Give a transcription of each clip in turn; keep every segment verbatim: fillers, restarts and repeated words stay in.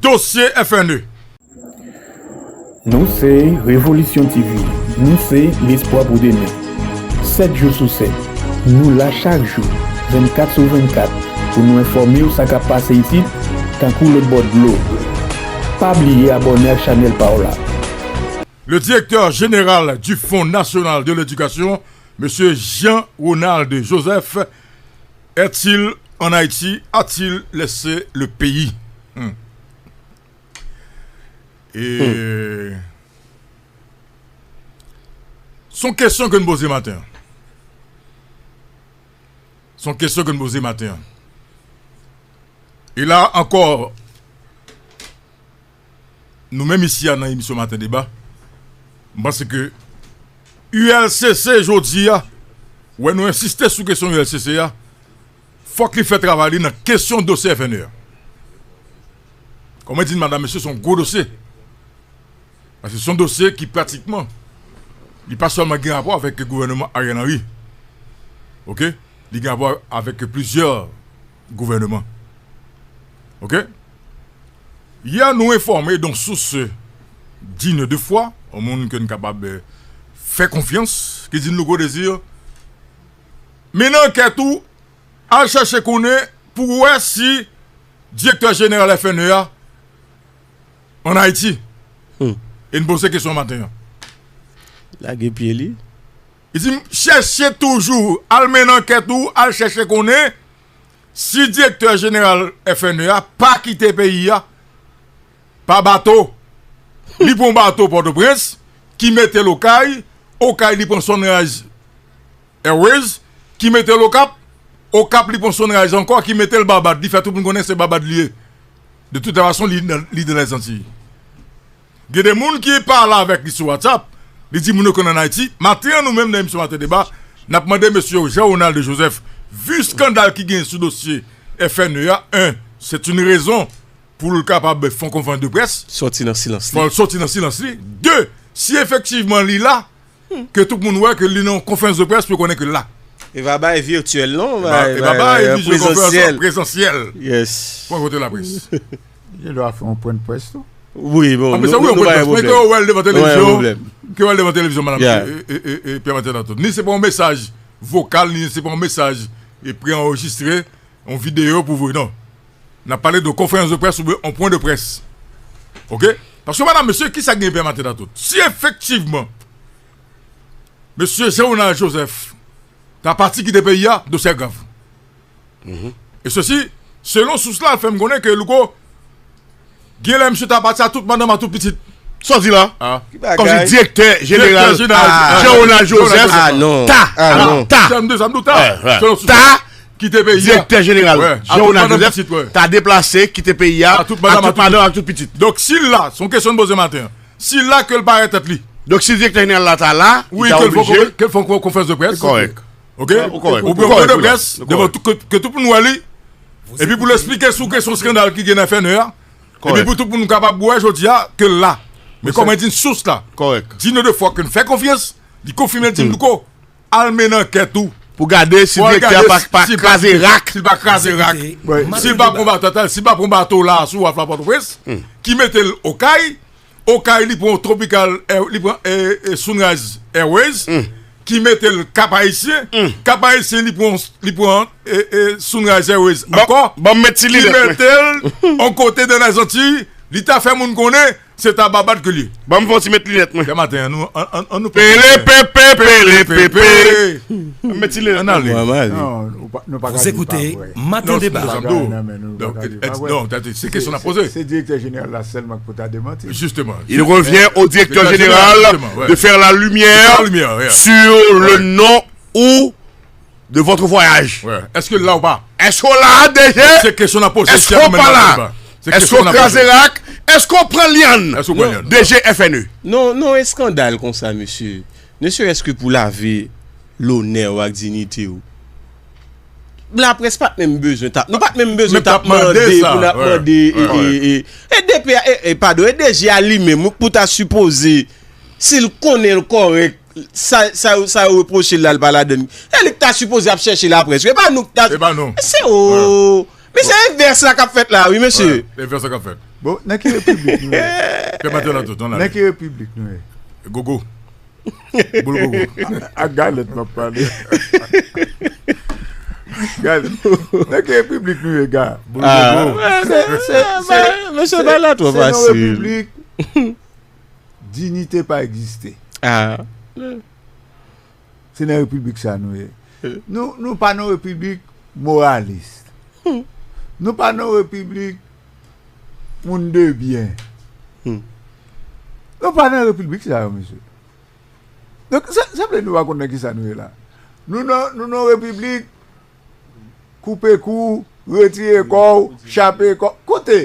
dosye F N E. Nou se Revolisyon T V. Nou se lespwa pou demen. Sèt jou sou sèt, nou la chak jou, vennkat sou vennkat, pou nou enfòme w sa k ap pase isit, tankou lòtbò dlo. Pa bliye abòne ak chanèl pa w la. Le directeur général du Fonds national de l'éducation, Monsieur Jean-Ronald Joseph, est-il en Haïti? A-t-il laissé le pays? Hmm. E se yon kesyon ke n poze maten an. Se yon kesyon ke n poze maten an. E la ankò, nou menm isi a nan emisyon Maten Deba, m panse ke U L C C jodi a, wè nou ensiste sou kesyon U L C C a, fòk li fè travay li nan kesyon dosye F N E a. Kòm mwen di n, madanm, mesye, se yon gwo dosye. Paske se yon dosye ki pratikman, li pa sèlman gen rapò avèk gouvènman Ariel Henry. Oke? Li gen rapò avèk plizyè gouvènman. Oke? Yè, nou enfòme de yon sous digne de foi, yon moun ke n kapab eh, fè konfyans, ki di n, Louko Désir, mennen ankèt ou, al chèche konnen pou wè si direktè jeneral F N E a ann Ayiti. E n poze kesyon maten an. Lage pye li. Li di, chèche toujou, al mennen ankèt ou, al chèche konnen si direktè jeneral F N E a pa kite peyi a pa bato. Li pran bato Pòtoprens, ki mete l Okay, Okay li pran Sunrise Airways, ki mete l Okap, Okap li pran Sunrise ankò, ki mete l Barbad. Li fè tout moun konnen se Barbad li ye. De toute façon, li nan, li nan Lèzantiy. Gen de moun ki pale avèk li sou WhatsApp, li di moun yo konn ann Ayiti. Maten an, nou menm nan emisyon Maten Deba, n ap mande mesye Jean Ronald Joseph, vi skandal ki gen sou dosye F N E a, en, se yon rezon pou l kapab fè yon konferans de près. Sòti nan silans li. Fò l sòti nan silans li. De, si efektivman li la, ke tout moun wè ke li nan yon konferans de près pou yo konnen ke l la. E pa bay virtyèl non, bay, bay, bay, bay, prezansyèl. Prezansyèl. Yes. Pran kote laprès. Gen dwa fè yon pwen de près tou. Wi, bon. Apre sa, wi, yon pwen de près. Men ke w wè l devan televizyon. Ke w wè l devan televizyon, madanm. E, e, e, e, Pierre Martin Dantot. Ni se pa yon mesaj vokal, ni se pa yon mesaj e pre anrejistre, yon videyo pou voye, non. N ap pale de konferans de près oubyen yon pwen de près. Oke? Paske, madanm, mesye, kisa k gen Pierre Martin Dantot? Si efektivman, mesye Jean Ronald Joseph ta pati kite peyi a, dosye a grav. E sesi, selon sous la, l fè m konnen ke Louko, gen lè misye ta pati a tout madanm, a tout pitit. Sa w di la? Kòmsi direktè jeneral Jean Ronald Joseph ta, ta, ta, kite peyi a. Direktè jeneral Jean Ronald Joseph ta deplase, kite peyi a, a tout madanm, a tout pitit. Donk, si l la, se yon kesyon n poze maten an. Si l la ke l parèt tèt li. Donk, si direktè jeneral la ta la, li ta oblije. Ke l fè yon konferans de près. Kòrèk. Oke? Ou pran pwen de près, devan tout, ke, ke tout moun wè li. Epi pou l esplike sou kesyon skandal ki gen nan F N E a. Epi pou tout moun kapab wè jodi a ke l la. Men kòm mwen di n, sous la. Kòrèk. Di nou de fwa ke n fè konfyans, li konfime l, di n, Louko, al mennen ankèt ou. Pou gade si direktè a pa, pa kraze rak. Si l pa kraze rak. Si l pa pran bato, si l pa pran bato la sou waf la Pòtoprens, ki mete l Okay, Okay li pran Tropical, li pran Sunrise Airways, ki mete l Cap Haïtien. Cap Haïtien li pran, li pran Sunrise Airways ankò. Ban m met ti linèt mwen. Ki mete l yon kote nan Lèzantiy, li ta fè moun konnen se ta Barbad ke l ye. Ban m fè yon ti met linèt mwen. Dematen an, nou, an, an, an nou pele pepe, pele pepe. Ban m met ti linèt mwen. Ann ale. Non, nou pa ka di pa vre. Maten Deba. Non, se kesyon n ap poze. Se direktè jeneral la sèlman ki pou ta demanti. Justement. Il revient au directeur général de faire la lumière sur le nom ou de votre voyage. Èske l la ou pa? Èske w la, D G? Se kesyon n ap poze. Èske w pa la? Èske w kraze rak? Èske w pran lyann? D G F N E. Non, non, eskandal konsa, mesye. Ne serait-ce que pou lave lonè w ak diyite w. Laprès pa t menm bezwen t ap, nou pa t menm bezwen t ap mande pou n ap mande e, e, e, e D P a, e, e, padon, e D G a li menm pou ta sipoze, si l konnen l kòrèk, sa, sa, sa yo repwoche l la, l pa ladann. E li k ta sipoze ap chèche laprès. E pa nou k ta. E pa nou. Se o. Men se envès la k ap fèt la, wi, mesye. Envès la k ap fèt. Bon, nan ki repiblik nou ye? Pè Matela tout, nan ki repiblik nou ye? Gogo. Boul gogo. Ak galèt m ap pale. Galèt. Nan ki repiblik nou ye, ga? Boul gogo. Mesye, bagay la twò fasil. Diyite pa egziste. Se nan repiblik sa nou ye. Nou, nou pa nan repiblik moralis. Nou pa nan repiblik moun de byen. Nou pa nan repiblik sa yo, mesye. Donk, sa, sa vle nou pa konn nan kisa nou ye la. Nou nan, nou nan repiblik koupe kou, retire kò w, chape kò w. Kote?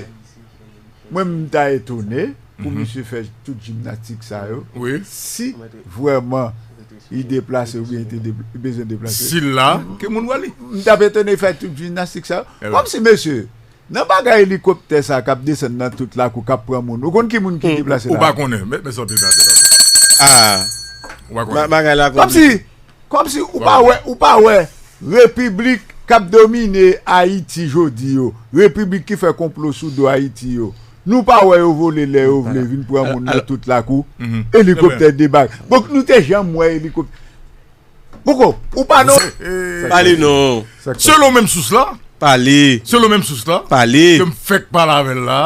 Mwen, m ta etone pou misye fè tout jimnastik sa yo. Si vrèman li deplase oubyen li te bezwen deplase. Si l la, ke moun wè li. M t ap etone fè tout jimnastik sa yo. Kòmsi mesye, nan bagay elikoptè sa k ap desann nan tout lakou k ap pran moun, ou konn ki moun ki deplase la? Ou pa konnen. Mèt mèt sa w te fè. Ah. Ou pa konnen. Bagay la konplike. Kòmsi Kòmsi ou pa wè, ou pa wè repiblik k ap domine Ayiti jodi yo, repiblik ki fè konplo sou do Ayiti yo, nou pa wè yo vole lè yo vle vin pran moun nan tout lakou, elikoptè debake. Bon, nou te janm wè elikoptè. Poko, ou pa non. Pale non. Selon menm sous la. Pale. Selon menm sous la. Pale. Ke m fèk pale avè l la.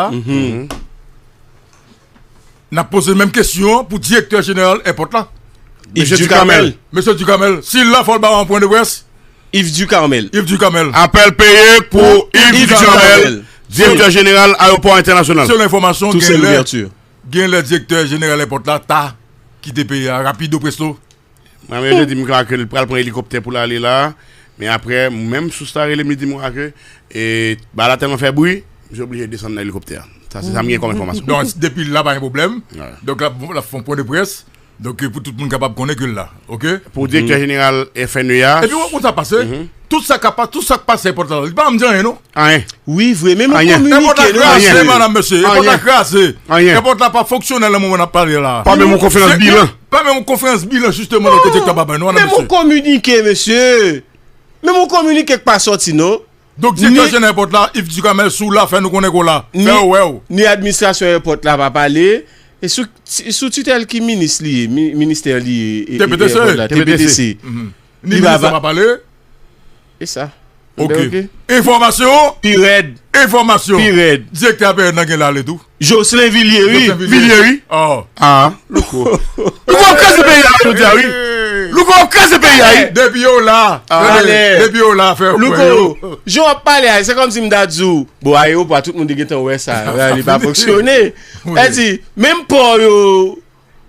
N ap poze menm kesyon an pou direktè jeneral èpòt la. Yves Ducamel. Mesye Ducamel, si l la fò l ba yon pwen de près. Yves Ducamel. Yves Ducamel. Apèl peye pou Yves Ducamel, direktè jeneral ayewopò entènasyonal. Selon enfòmasyon, Toussaint Louverture. Genlè direktè jeneral èpòt la ta kite peyi a rapido presto. Mwen menm yo di m ke l pral pran elikoptè pou l ale la. Men apre, menm sous la rele m, li di m ke e, bagay la tèlman fè bri, misye oblije desann nan elikoptè a. Sa se sa m gen kòm enfòmasyon. Donk, depi l la, pa gen pwoblèm. Donk, l ap, l ap fè yon pwen de près. Donk, pou tout moun kapab konnen ke l la. Oke? Pou direktè jeneral F N E A. Epi, ou konn sa pase? Tout sa k ap pa-, tout sa k pase èpòt la, li pa janm di anyen, non? Anyen. Wi, vre, men mwen kominike, non, mesye. Èpòt la kraze, madanm, mesye. Èpòt la kraze. Èpòt la pa fonksyonèl nan moman n ap pale la. Pa menm yon konferans bilan. Pa menm yon konferans bilan, jisteman, nan kote k ta pa bay nou, madanm, mesye. Men mwen kominike, mesye. Men mwen kominike k pa sòti, non. Donk, direktè jeneral èpòt la, Yves Ducamel, si w la, fè nou konnen ke w la. Fè yo wè w. Ni administrasyon èpòt la pa pale. E sou, sou titèl ki minis li ye, ministè li ye, T P T C. T P T C. Ni minis la pa pale. E sa. Ok. Enfòmasyon. Pi rèd. Enfòmasyon. Pi rèd. Direktè A P N nan gen la ale tou. Jocelyn Villiers, wi. Villiers, wi. Ah. Louko. Louko ap kraze peyi a jodi a, wi. Louko ap kraze peyi a, wi. Depi yo la. Depi yo la, fè. Louko, jan w ap pale a, se kòmsi m ta di w, bon, ayewopò a, tout moun te gentan wè sa. Li pa fonksyone. Sa di, menm pò yo,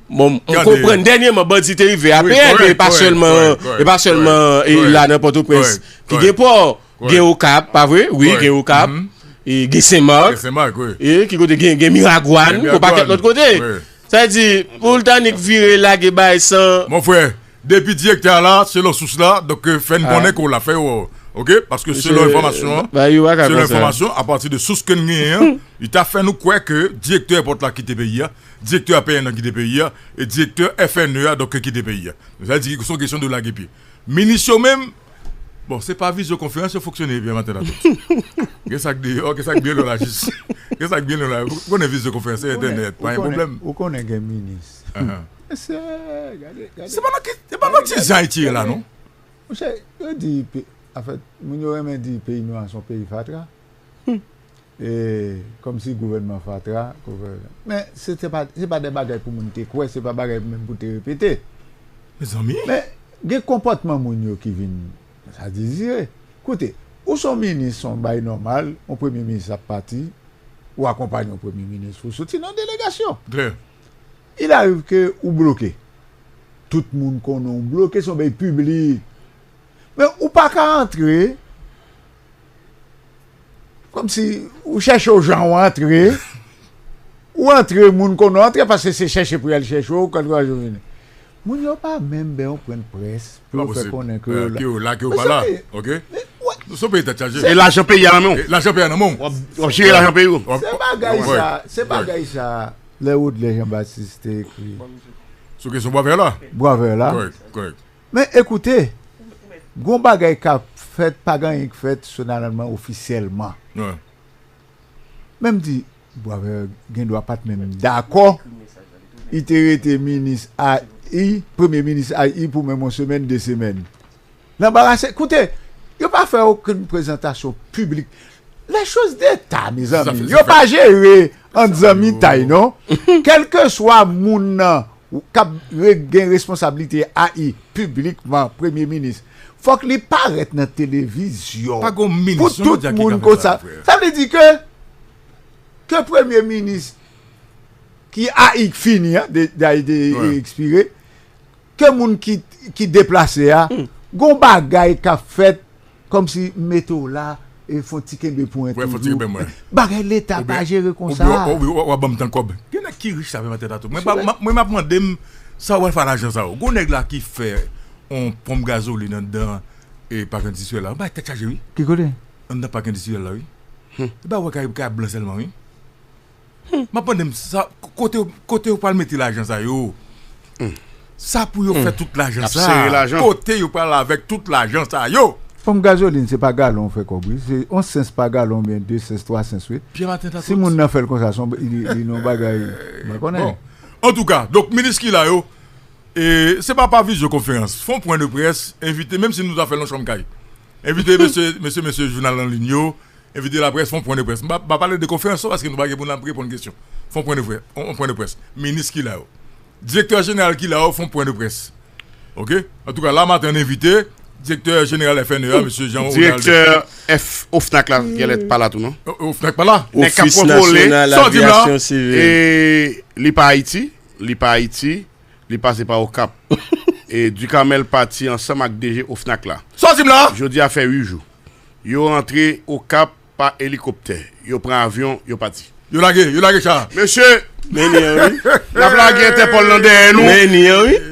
Bon, m konprann dènyèman bandi te rive A P N, men e pa sèlman, e pa sèlman la nan Pòtoprens ki gen pò. Gen Okap, pa vre? Wi, gen Okap. Gen Senmak. Ki kote gen, gen Miragwàn, gen yon pakèt lòt kote. Sa vle di, pou l t annik vire lage bay san. Mon frè, depi direktè a la, selon sous la, donk fè n konnen ke w la, fè yo wè w. Oke? Paske selon enfòmasyon an, selon enfòmasyon, apati de sous ke n genyen an, li ta fè nou kwè ke direktè èpòt la kite peyi a. Direktè A P N nan kite peyi a, e direktè F N E a, donk, kite peyi a. Sa vle di se yon kesyon de lage pye. Minis yo menm, bon, se pa vizyokonferans yo fonksyone byen maten la tout. Gen sa k deyò, gen sa k byen lwen la jis. Gen sa k byen lwen la. Ou konnen vizyokonferans, se entènèt, pa gen pwoblèm. Ou konnen gen minis. Mesye, gade, gade. Se pa nan ki, se pa nan ti jan Ayiti ye la, non? Monchè, yo di, anfèt, moun yo renmen di peyi nou an se yon peyi fatra. E, kòmsi gouvènman fatra, gouvènman. Men, se, se pa, se pa de bagay pou moun te kwè, se pa bagay menm pou te repete. Mezanmi. Men, gen konpòtman moun yo ki vin, sa dezire. Koute, ou se yon minis, se yon bay nòmal, yon premye minis ap pati, ou akonpaye yon premye minis, ou soti nan delegasyon. Klè. Il arrive ke ou bloke. Tout moun konnen ou bloke, se yon bay piblik. Men, ou pa ka antre, Kòmsi ou chèche w jan w antre. Ou antre, moun konn ou antre paske se chèche pou y al chèche w, kalkila jou vini. Moun yo pa menm bay yon pwen près pou yo fè konnen ke yo la. Ke yo la, ke yo pa la. Oke? Se yon peyi tèt chaje. E lajan peyi a nan men w. Lajan peyi a nan men w. W ap jere lajan peyi w. Se bagay sa, se bagay sa, lè Rodlè Jean Baptiste te ekri. Sou kesyon bwavè la? Bwavè la. Kòrèk, kòrèk. Men ekoute, gon bagay k ap fèt, pa gen anyen k fèt solanèlman, ofisyèlman. Men m di, Boisvert gen dwa pa t menm dakò. Li te rete minis A I, premye minis A I pou menm yon semèn, de semèn. L anbarase. Koute, yo pa fè okenn prezantasyon piblik. Les choses d'État, mezanmi. Yo pa jere ant zanmitay, non. Kèlkeswa moun nan k ap re- gen responsablite A I piblikman, premye minis, fòk li parèt nan televizyon pou tout moun konn sa. Sa vle di ke, ke premye minis ki A I k fini, an, de, de, de ekspire, ke moun ki, ki deplase a, gon bagay k ap fèt, kòmsi m mete w la, e fon ti kenbe pou mwen toujou. Bagay Leta pa jere konsa. Oubyen w ap ban m tan kòb. Gen nèg ki rich sa fè maten tatou. Mwen pa, mwen m ap mande m sa w al fè lajan sa yo. Gon nèg la ki fè yon ponp gazolin anndan e pak endistriyèl la. Yon bagay tèt chaje, wi. Ki kote? Anndan pak endistriyèl la, wi. E ba wè kay, kay blan sèlman, wi. M ap mande m sa, kote, kote yo pral mete lajan sa yo? Sa pou yo fè tout lajan sa? Kote yo pral avèk tout lajan sa yo? Ponp gazolin, se pa galon w fè kòb, wi. Se yon sens pa galon, oubyen de sens, twa sens, wi. Pye maten tatou. Si moun nan fè l konsa, se yon, li, li nan yon bagay, mwen konnen. Antouka, donk, minis ki la yo, e, se pa pa vizyokonferans. Fè yon pwen de près, envite, menm si nou ta fè l nan chanm kay. Envite mesye, mesye, mesye jounal an liy yo, envite laprès, fè yon pwen de près. M pa, m pa pale de konferans, non, paske nou pa gen pou n ap reponn kesyon. Fè yon pwen de près, yon, yon pwen de près. Minis ki la yo. Direktè jeneral ki la yo, fè yon pwen de près. Oke? Antouka, la maten, n envite direktè jeneral F N E a, mesye Jean Ronald. Direktè F, OFNAC la, genlè pa la tou, non? O- OFNAC pa la? Nèg k ap kontwole. Sa w di m la? E, li pa Ayiti, li pa Ayiti, li pase pa Okap. E Ducamel pati ansanm ak D G OFNAC la. Sa w di m la? Jodi a fè uit jou. Yo rantre Okap pa elikoptè. Yo pran avyon, yo pati. Yo lage, yo lage cha. Mesye, n ap lage Entèpòl nan dèyè nou.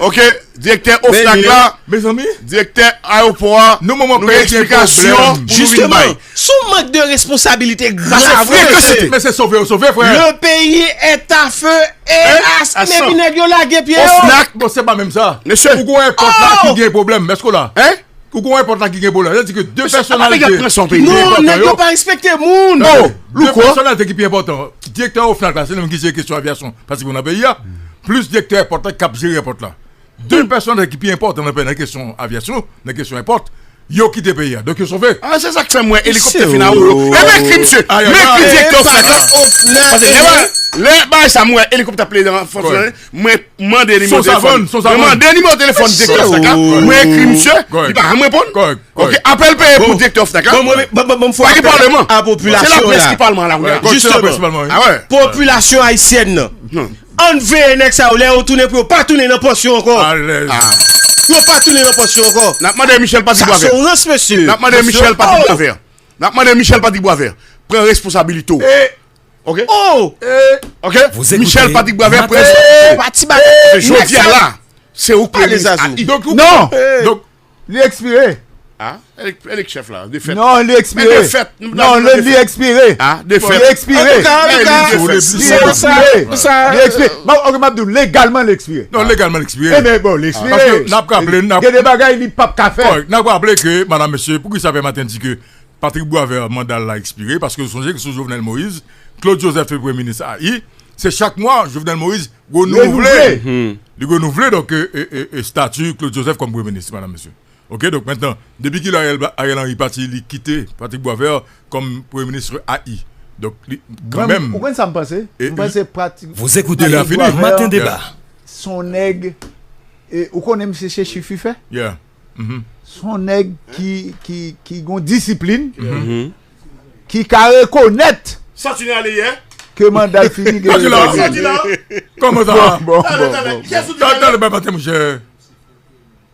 Oke, direktè OFNAC la, mezanmi, direktè ayewopò a, nou gen eksplikasyon pou nou vin bay. Sou mank de responsabilite grav. Sa se frekans, mesye. Men se sove yo sove, frè. Le pays est à feu et à sang. Epi nèg yo lage pye yo. OFNAC. Bon, se pa menm sa. Mesye. Ou gon enpòt la ki gen pwoblèm. Èske w la? Hein? Ou gon enpòt la ki gen pwoblèm. Sa vle di ke de pèsonalite ki pi enpòtan yo. Non, nèg yo pa respekte moun. De pèsonalite ki pi enpòtan. Direktè OFNAC la, se li menm ki jere kesyon avyasyon, paske pou nan peyi a. Plis direktè enpòtan k ap jere enpòt la. De pèsonalite ki pi enpòtan nan peyi, nan kesyon avyasyon, nan kesyon enpòt, yo kite peyi a. Donk yo sove. Ah, se sa k fè m wè elikoptè fin a ou. Ebyen, ekri misye. Men ekri direktè OFNAC la. Paske lè, lè bagay sa, m wè elikoptè ap plede ranfòse, mwen mande nimewo telefòn. Mwen mande nimewo telefòn direktè OFNAC la. Mwen ekri misye. Li pa janm reponn. Oke, apèl peye pou direktè OFNAC la. Bon, mwen, bon, bon, bon, fò apèl a popilasyon la. Se laprès ki palman la, wi. Jisteman, popilasyon ayisyèn nan. Ann veye nèg sa yo, lè yo tounen pou yo pa tounen nan pòs yo ankò. Pou yo pa tounen nan pòs yo ankò. N ap mande Michel Patrick Boisvert. Sa se yon rans, mesye. N ap mande Michel Patrick Boisvert. N ap mande Michel Patrick Boisvert. Pran responsabilite w. Oke? Oke? Michel Patrick Boisvert, pran responsabilite w. Jodi a la, se ou k premye minis. Donk, non! Donk, li ekspire. Ah, elik, elik chèf la, de fèt. Non, li ekspire. Men de fèt, non, li, li ekspire. Ah, de fèt. Li ekspire. Antouka, antouka, li ekspire. Li ekspire. Bon, oke, m ap di w, legalman, li ekspire. Non, legalman, li ekspire. Ebyen, bon, li ekspire. Paske n ap raple, n ap, gen de bagay li p ap ka fè. Kòrèk. N ap raple ke, madanm, mesye, poukisa Pè Maten di ke Patrick Boisvert, manda l la ekspire, paske w sonje ke sou Jovenel Moïse, Claude Joseph te premye minis A I, se chak mwa, Jovenel Moïse renouvle. Li renouvle, donk, e, e, e, e, estati Claude Joseph kòm premye minis, madanm, mesye. Oke, donk, mentnan, depi kilè Ariel, Ariel Henry pati, li kite Patrick Boisvert kòm premye minis A I. Donk, li, kanmenm. Ou konn sa m panse? M panse Patrick Boisvert se yon nèg, e, ou konnen misye se chif li fè? Yeah. Se yon nèg ki, ki, ki gon disiplin, ki ka rekonèt ke manda l fini, gen rezon. Kòman sa va? Bon, bon, bon, bon. Talè, talè, bay maten, monchè.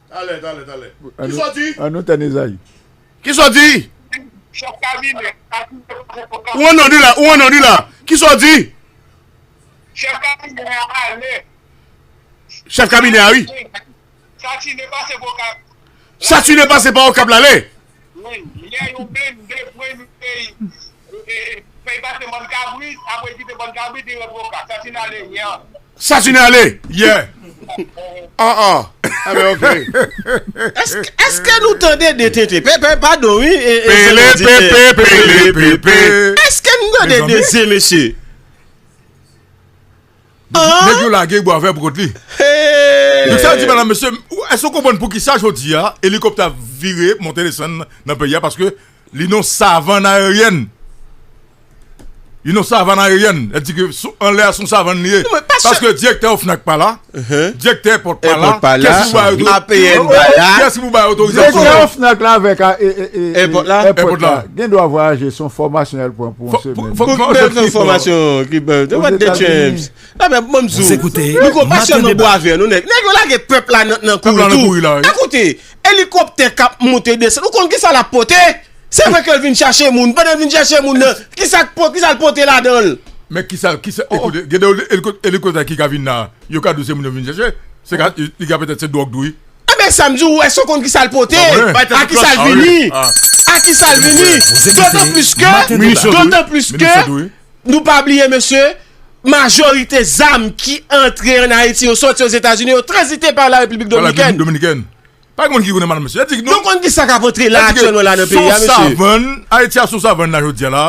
Talè, talè, talè. Kisa w di? Ann nou tann Ezayi. Kisa w di? Ou an non di la, ou an non di la. Kisa w di? Chèf kabinè a ale. Chèf kabinè a, wi. Satine pase pa Okap. Satine pase pa Okap l ale. Wi, yè yo blende premye peyi. E, e, peyi pase Mòn Kabrit, apre kite Mòn Kabrit, li rantre Okap. Satine ale yè. Satine ale yè. Ah, ah. Ah, ben, ok. Èske, èske nou tande de tenten? Pepe, padon, wi. E, e, Pele, pepe, pele, pepe. Èske nou tande de zen, mesye? Nèg yo lage bwa vè pou kont li. Donk, sa di, madanm, mesye, èske w konprann poukisa jodi a, elikoptè ap vire, monte, desann nan peyi a? Paske li nan savann aeryèn. Li nan savann aeryèn. Sa di ke anlè a se yon savann li ye. Paske direktè OFNAC pa la, direktè èpòt pa la, kiyès ki pou ba yo otorizasyon? Direktè OFNAC la avèk èpòt la. Gen dwa vwayaje, se yon fòmasyon y al pran pou yon semèn. Pou ki bèl fòmasyon ki bèl? What the champs? Ah, men, bon, m di w, nou gon pasyonman bwa vè, nou, nèg. Nèg yo lage pèp la nan, nan kouri tou. Ekoute, elikoptè k ap monte desann. Ou konn kisa l ap pote? Se vre ke l vin chache moun. Pandan l vin chache moun nan, kisa k po-, kisa l pote ladan l? Men kisa, kisa, ekoute, gen de eliko-, elikoptè ki ka vin la, yo ka di w se moun yo vin chache. Se ka, li ka petèt se dwòg tou, wi. Enben, sa m di w, èske w konn kisa l pote? A kisa l vini? A kisa l vini? Dotan plis ke, dotan plis ke, nou pa bliye, mesye, majorite zam ki antre ann Ayiti, yo sòti Ozetazini, yo tranzite pa la Repiblik Dominikèn. Pa gen moun ki konnen, madanm, mesye. Nou konn kisa k ap antre la aktyèlman la nan peyi a, mesye. Savann, Ayiti a sou savann la jodi a la.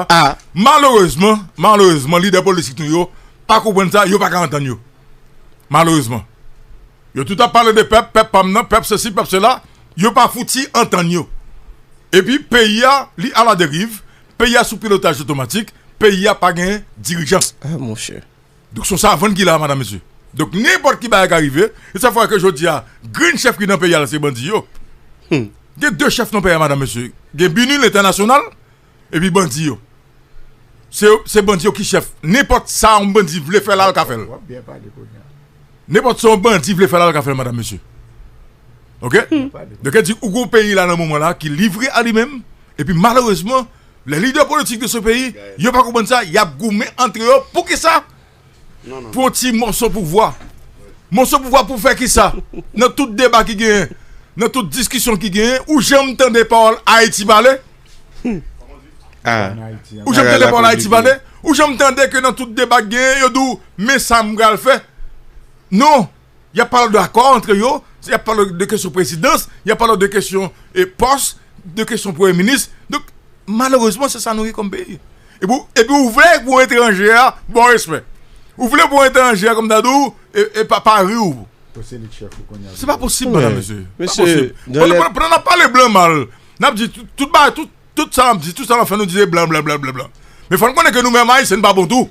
Malerezman, malerezman, lidè politik nou yo pa konprann sa, yo pa ka antann yo. Malerezman. Yo tout ap pale de pèp, pèp pa m nan, pèp sesi, pèp sela. Yo pa fouti antann yo. Epi peyi a, li aladeriv, peyi a sou pilotaj otomatik, peyi a pa gen dirijan. Ah, monchè. Donk, se yon savann ki la, madanm, mesye. Donk, nenpòt ki bagay ka rive. E sa fè ke jodi a, grenn chèf ki nan peyi a la, se bandi yo. Gen de chèf nan peyi a, madanm, mesye. Gen BINUH entènasyonal, epi bandi yo. Se, se bandi yo ki chèf. Nenpòt sa yon bandi vle fè la, l ka fè l. Nenpòt sa yon bandi vle fè la, l ka fè l, madanm, mesye. Oke? Donk, e di, ou gon peyi la nan moman la ki livre a li menm. Epi, malerezman, les leaders politiques de ce pays, yo pa konprann sa, y ap goumen antre yo. Poukisa? Pou yon ti mòso pouvwa. Mòso pouvwa pou fè kisa? Nan tout deba ki genyen, nan tout diskisyon ki genyen, ou janm tande pawòl Ayiti pale? Ou janm tande pawòl Ayiti pale? Ou janm tande ke nan tout deba ki genyen, yo di w, men sa m pral fè? Non. Y ap pale de akò antre yo, y ap pale de kesyon prezidans, y ap pale de kesyon, e, pòs, de kesyon premye minis. Donk, malerezman, se sa nou ye kòm peyi. Epi, epi ou vle pou etranje a ba w respè. Ou vle pou etranje a, kòm ta di w, e, e pa, pa ri w. Se pa posib, madanm, mesye. Pa posib. Pandan, pandan, pandan n ap pale blan mal, n ap di tout, tout bagay, tout, tout sa n ap di, tout sa n ap fè, nou di se blan, blan, blan, blan, blan. Men fò n konnen ke nou menm Ayisyen, n pa bon tou.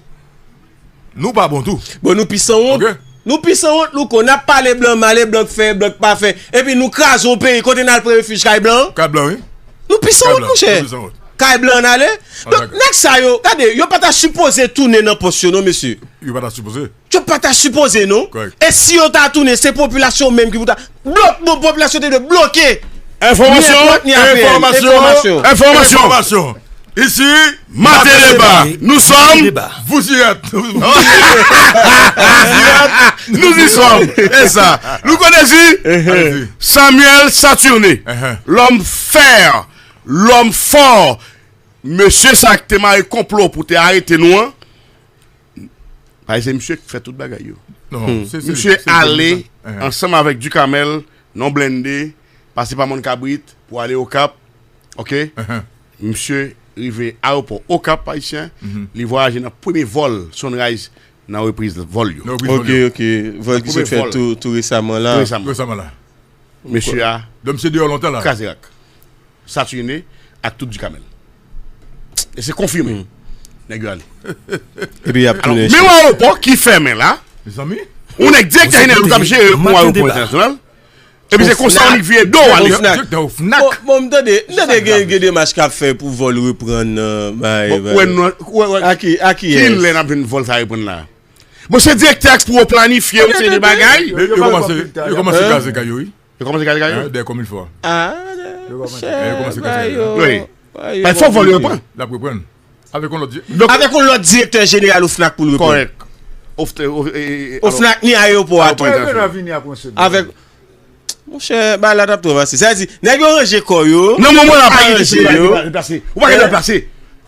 Nou pa bon tou. Bon, nou pi sanwont. Nou pi sanwont, Louko. N ap pale blan mal, e blan k fè, e blan k pa fè. Epi nou kraze yon peyi kote n al pran refij kay blan. Kay blan, wi. Nou pi sanwont, monchè. Kay blan n ale. Donk, nèg sa yo, gade, yo pa ta sipoze tounen nan pòs yo, non, mesye. Yo pa ta sipoze. Yo pa ta sipoze, non. E si yo ta tounen, se popilasyon menm ki pou ta blok, bon, popilasyon te dwe bloke. Enfòmasyon, enfòmasyon, enfòmasyon. Ici, Maten Deba. Nous sommes, vous y êtes. Nous y sommes. E sa. Louko Désir, Samuel Saturnin, l'homme fort, l'homme fort. Mesye sa ki te mare konplo pou te arete nou an, paske se misye ki fè tout bagay yo. Misye ale ansanm avèk Ducamel nan blende, pase pa Mòn Kabrit pou ale Okap. Oke? Misye rive ayewopò Okap, Ayisyen. Li vwayaje nan premye vòl Sunrise nan repriz vòl yo. Oke, oke. Vòl ki sot fèt tou, tou resaman la. Tou resaman la. Mesye a kraze rak. Saturnin ak tout Ducamel. E se konfime. Nèg yo ale. Epi y ap tounen. Men yon ayewopò ki fèmen la. Mezanmi. Yon nèg direktè jeneral ou k ap jere yon ayewopò entènasyonal. Epi se konsa ou vire do w ale. Direktè OFNAC. Bon, bon, m tande, m tande gen, gen demach k ap fè pou vòl reprann nan, bay, bay. Ou wè, ou wè, a ki, a ki lè n ap jwenn vòl sa reprann la? Bon, se direktè Expo planifye yon seri de bagay. Yo kòmanse, yo kòmanse kraze kay yo, wi. Yo kòmanse kraze kay yo? Dèyè kòm il fò. Ah, yo kòmanse kraze kay yo. Wi. Fò vòl yo reprann. L ap reprann. Avèk yon lòt di-, avèk yon lòt direktè jeneral OFNAC pou l reprann. Kòrèk. OFNAC ni ayewopò a tou. Avèk, monchè, bagay la t ap twò fasil. Sa vle di, nèg yo ranje kò yo. Nan moman la pa gen kesyon deplase. Ou pa gen deplase.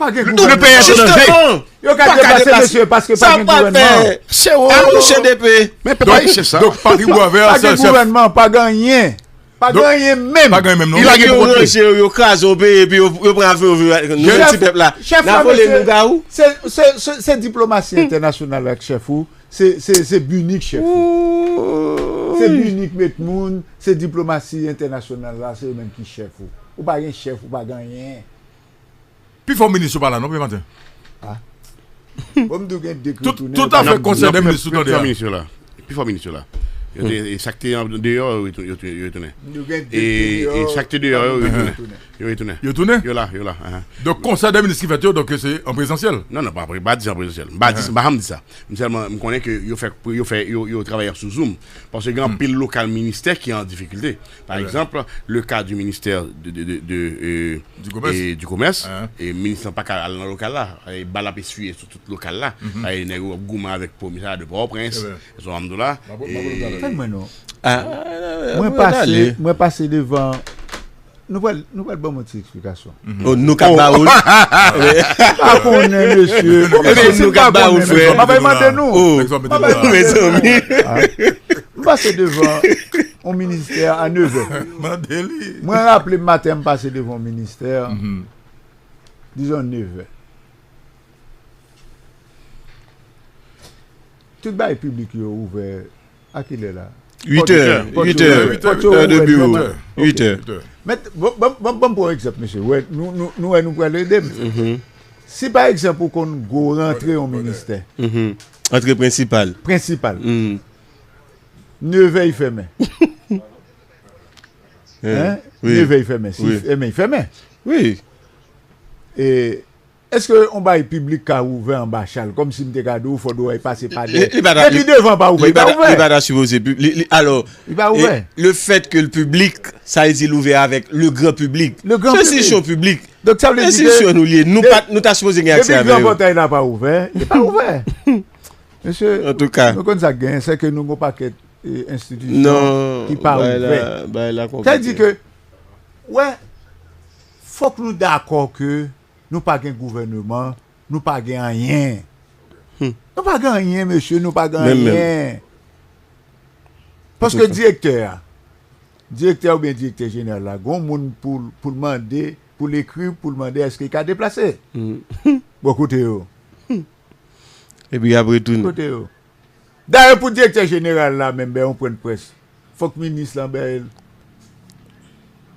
Pa gen gouvènman. Tout peyi an danje. Yo ka deplase, mesye, paske pa gen gouvènman. Akouche de pe. Men pèp ayisyen sa. Donk, Patrick Boisvert, pa gen gouvènman, pa gen anyen. Pa gen anyen menm. Pa gen anyen menm, non. Yo ranje yo, yo kraze yon peyi, epi yo, yo pran avyon, yo vin, nou menm ti pèp la. N a vole lougawou. Se, se, se, se diplomasi entènasyonal ak chèf ou. Se, se, se BINUH chèf ou. Se BINUH met moun, se diplomasi entènasyonal la, se yo menm ki chèf ou. Ou pa gen chèf, ou pa gen anyen. Pi fò minis yo pa la non, Pè Maten. Ah. Bon, m di w gen de ki retounen. Tout afè konsèy dè minis ou tande a. Pi fò minis yo la. Pi fò minis yo la. Yo te, e sa k te andeyò, yo retou-, yo tou-, yo retounen. E, e sa k te deyò, yo retounen. Yo retounen. Yo tounen? Yo la, yo la. Donk, konsèy dè minis ki fèt yo, donk, se an prezansyèl? Non, non, pa, pa di an prezansyèl. M pa di, m pa janm di sa. M sèlman, m konnen ke yo fè, yo fè, yo, yo travay sou Zoom. Paske gen anpil lokal ministè ki an difikilte. Pa egzanp, le ka di ministè de, de, de, de, e, du commerce. E, du commerce, e minis lan pa ka al nan lokal la. E, ba l ap eswiye sou tout lokal la. E, nèg yo ap goumen avèk pwomisa de Pòtoprens. Sa m di w la. Tann mwen non. Mwen pase, mwen pase devan. Nou pral, nou pral ban m yon ti eksplikasyon. Oh, nou k ap ba ou l. M pa konnen, mesye. Ebyen, si nou k ap ba ou l, frè. M ap mande nou. Mezanmi. M pase devan yon ministè a nevè. Mande li. Mwen raple m maten, m pase devan yon ministè, dizon nevè. Tout bagay piblik yo ouvè a kilè la? Uitè, uitè, uitè de biwo. Uitè. Men, bon, bon, bon, bon, pran egzanp, mesye. Wè, nou, nou, nou wè nou pral ede m. Si, pa egzanp, ou konn gwo rantre yon ministè. Antre prensipal. Prensipal. Nevè y fèmen. Hein? Nevè y fèmen. Si y fèmen, y fèmen. Wi. E Èske yon bagay piblik ka ouvè anba chal? Kòmsi m te ka di w, fò dwòl pase pa dèyè. Depi devan pa ouvè, li pa ouvè. Li pa ta sipoze. Li, li, alò, li pa ouvè. Le fait que l piblik, sa vle di l ouvè avèk le grand public. Le grand public. Se enstitisyon piblik. Donk, sa vle di ke enstitisyon nou ye. Nou pa, nou ta sipoze gen aksè avè yo. Depi gran pòtay la pa ouvè, li pa ouvè. Mesye, antouka, nou konn sa k genyen, se ke nou gon pakèt, e, enstitisyon ki pa ouvè. Sa vle di ke, wè, fòk nou dakò ke nou pa gen gouvèneman, nou pa gen anyen. Nou pa gen anyen, mesye, nou pa gen anyen. Paske direktè a, direktè oubyen direktè jeneral la, gon moun pou, pou l mande, pou l ekri, pou l mande èske l ka deplase. Bò kote yo. Epi y ap retounen. Kote yo. Dayè, pou direktè jeneral la menm bay yon pwen de près, fòk minis lan bay l.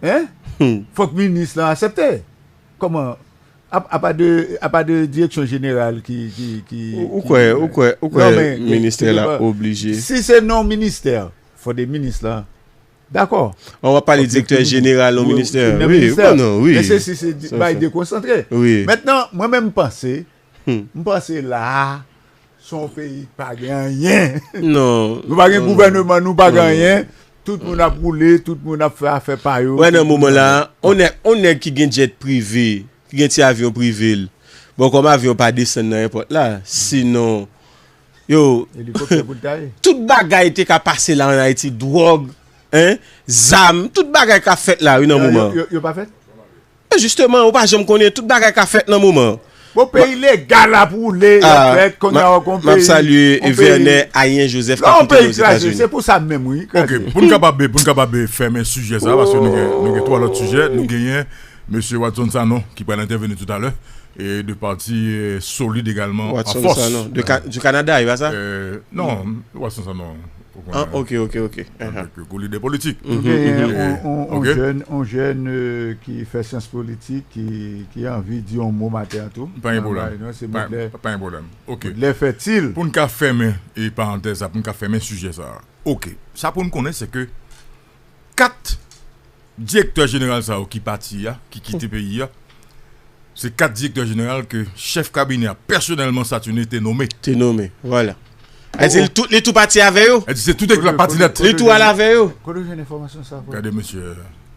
Hein? Fòk minis lan aksepte. Kòman? A, apa de, apa de direksyon jeneral ki, ki, ki, ou kwè, ou kwè, ou kwè ministè la oblije? Si se nan ministè, fò de minis lan. Dakò. An w ap pale direktè jeneral yon ministè. Wi, wi, non, wi. Men se si se bay dekonsantre. Wi. Mentnan, mwen menm m panse, m panse la a, se yon peyi k pa gen anyen. Non. Nou pa gen gouvèneman, nou pa gen anyen. Tout moun ap woule, tout moun ap fè afè pa yo. Wè, nan moman la, on nèg, on nèg ki gen djèt prive, ki gen ti avyon prive l. Bon, kòm avyon pa desann nan èpòt la, sinon, yo, tout bagay te ka pase la ann Ayiti, dwòg, hein, zam, tout bagay ka fèt la, wi, nan moman. Yo, yo, yo pa fèt? E jisteman, ou pa janm konnen, tout bagay ka fèt nan moman. Bon, peyi legal ap woule, y ap fèt, kounye a w ap gon peyi. M ap salye Vènè Ayen Joseph k ap koute nou Ozetazini. Se pou sa menm, wi. Ok, pou n kapab, pou n kapab fèmen sijè sa, paske nou gen, nou gen twa lòt sijè, nou genyen Mesye Watson Sanon, ki pral entèveni toutalè, e de pati, e, Solid egalman, Watson Sanon, de Ka-, du Canada, e pa sa? E, non, Watson Sanon, ou konnen. Ah, ok, ok, ok. Avèk, e, kou lidè politik. Nou genyen on, on, on jèn, on jèn, e, ki fè syans politik, ki, ki anvi di yon mo maten an tou. Pa gen pwoblèm. Pa, pa gen pwoblèm. Ok. Lè fètil. Pou n ka fèmen, e, parantèz sa, pou n ka fèmen sijè sa. Ok. Sa pou n konnen, se ke kat direktè jeneral sa yo ki pati a, ki kite peyi a, se kat direktè jeneral ke chèf kabinè a pèsonèlman Saturnin te nome. Te nome, vwala. Èske li tou, li tou pati avè yo? Èske se tout pati nèt? Li tou al avè yo? Kote w jwenn enfòmasyon sa, frè? Gade mesye.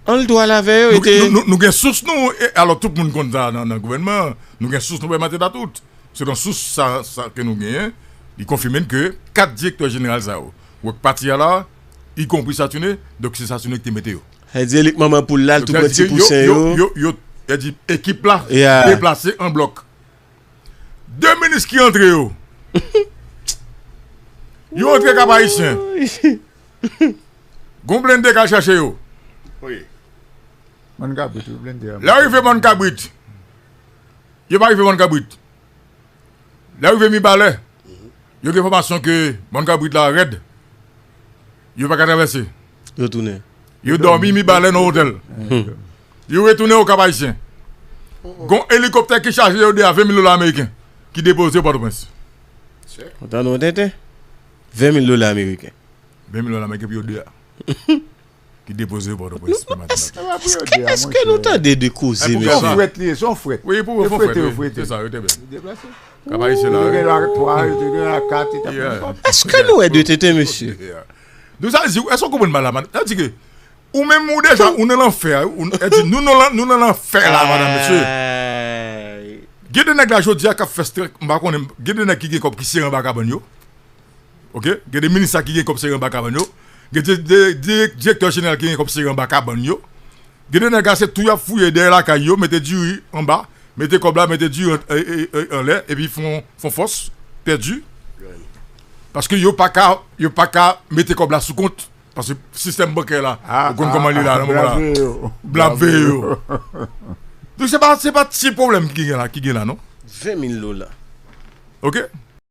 An, li tou al avè yo, nou, nou, nou, nou gen sous nou, e, alò tout moun konn sa nan, nan gouvènman an, nou gen sous nou pèmèt a tout. Selon sous sa, sa ke nou genyen, li konfime n ke kat direktè jeneral sa yo, wè k pati a la, ikonpri Saturnin, donk se Saturnin ki te mete yo. Sa vle di, li k manman poul la, l tou pran ti pousen yo. Yo, yo, yo, Yo di ekip la deplase an blòk. De minis ki antre yo. Yo antre Kap Ayisyen. Gon blende k al chache yo. Wi. Mòn Kabrit, wi, blende a. Lè yo rive Mòn Kabrit. Yo pa rive Mòn Kabrit. Lè yo rive Mibalè, yo gen enfòmasyon ke Mòn Kabrit la rèd. Yo pa ka travèse. Yo tounen. Yo dòmi Mibalè nan otèl. Yo retounen o Kap Ayisyen. Gon elikoptè ki chaje yo de a ven mil dola ameriken ki depoze yo Pòtoprens. Ou tande yon tenten? Ven mil dola ameriken. Ven mil dola ameriken pou yo de a. Ki depoze yo Pòtoprens pou maten. Èske nou tande de koze, mesye? Se yon frèt li ye, se yon frèt. Wi, pou yo fè frèt, wi. Se sa, yo te byen. Kap Ayisyen la, wi. Èske nou wè de tenten, mesye? Nou sa di, èske w konprann mal la, man? Sa di ke ou menm ou deja, ou nan lanfè, ou, e di, nou nan, nou nan lanfè la, madan, mesye. Gen de nèg la jodi a k ap fè strèk, m pa konnen, gen de nèg ki gen kòb ki sere anba kabann yo. Ok? Gen de minis la ki gen kòb sere anba kabann yo. Gen de, de, de direktè jeneral ki gen kòb sere anba kabann yo. Gen de nèg la se tou y ap fouye dèyè lakay yo, mete diri anba, mete kòb la, mete diri an, e, e, e, anlè, epi fon, fon fòs, pèdi. Paske yo pa ka, yo pa ka mete kòb la sou kont. Paske sistèm bankè la, ou konn kòman li la nan moman la. Blan ap veye yo. Donk se pa, se pa ti pwoblèm ki gen la, ki gen la, non? Ven mil dola. Ok?